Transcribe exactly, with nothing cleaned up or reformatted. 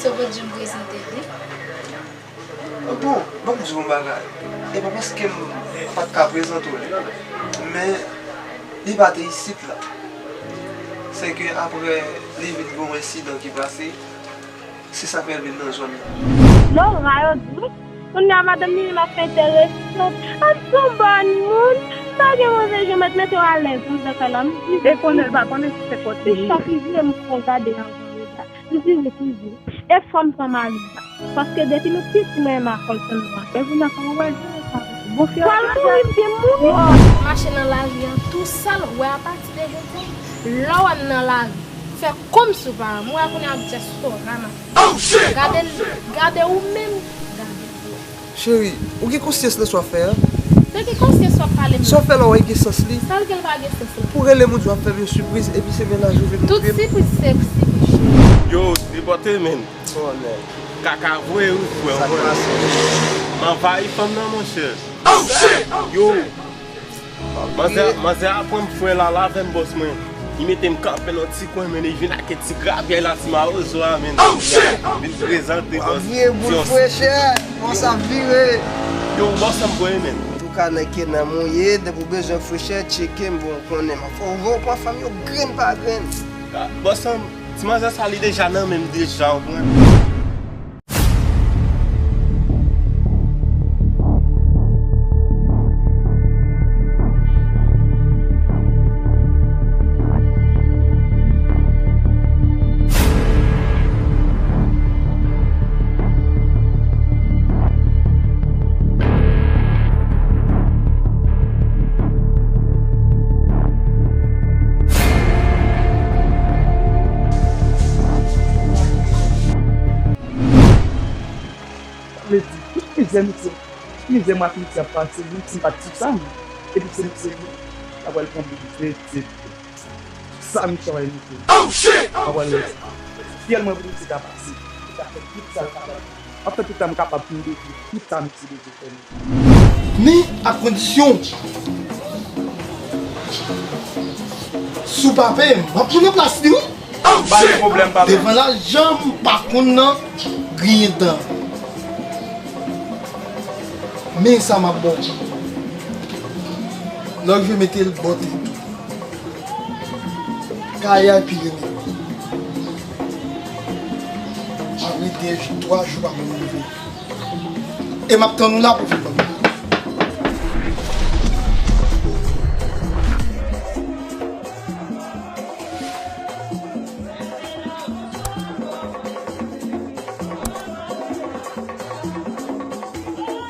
Sa w pa t janm prezante li? Bon, ban m di w yon bagay. E pa paske m pa t ka prezante w li, men li pa te isit la. Se ke apre li vin gen yon ensidan ki pase, se sa fè l vin nan zòn nan. Lora, yo di wi. Kounye a madanm Mireille ap fè enteresan. Ap son bòn moun. M pa gen move jan, mèt mete w alèz wi, zafè la. M di e konnen l pa konnen si se kote li. Chak li vire m pou gade anvan reta. M di wi, m di. E fanm san mari sa. Paske depi nou piti, mwen renmen akòl sèlman. E kounye a kòman w wè l jere sa? Bon, fi a. Pral mouri, m te mouri. Mache nan lari an tou sèl, wè apa Ti Dejou di, lè w wè m nan lari, fè kòmsi w pa wè m. Ou wè kounye a ap jès to rama. Gade, gade ou menm, gade. Cheri, ou gen konsyans nan sa w ap fè a? De ki konsyans w ap pale menm? Sa w ap fè la, w wè gen sans li? Sa l gen l pa gen sans la? Pou rele moun di w ap fè m yon sipriz, epi se mennaj ou vin montre m. Tout sipriz se sipriz, cheri. Yo, depòte menm. Kaka vre wi, frè mwen. M anvayi fanm nan, monchè. Yo, manzè, manzè a pran m frè Lala avè m bòs mwen. Li mete m kanpe nan ti kwen, men li vin ak ti gravyè la, ti mawozo a, men. Vin prezante bòs. Vire boul frechè, bòs ap vire. Yo, bòs an m voye, men. Antouka, nèg ke nan mouye, depi w bezwen frechè, tcheke m, bon, w konnen m ap fè w pran fanm yo grenn pa grenn. Bòs an m, ti manzè sa li deja nan men m deja, w konprann? Sa vle di, tout mizè misye, tout mizè m ak misye ap pase, menm si m pa t sou sa, men, epi se misye menm, sa pral pran m vre, vre, vre. Sa misye ap pral mete. Sa pral wè sa. Fyèl mwen pou misye ka pase. Misye ka fè tout sa l kapab. M ap fè tout sa m kapab pou m detwi tout sa misye bezwen fè. Men a kondisyon, si w pa peye m, m ap tounen plas li wi. Pa gen pwoblèm, pa pè. Devan lajan m pa konn nan griyen dan. Men sa m ap ba w. Lè w rive mete l bò tèt ou. Kay la epi rele. M ap rete twa jou pa konn rive. E m ap tann ou la pou vin ban m.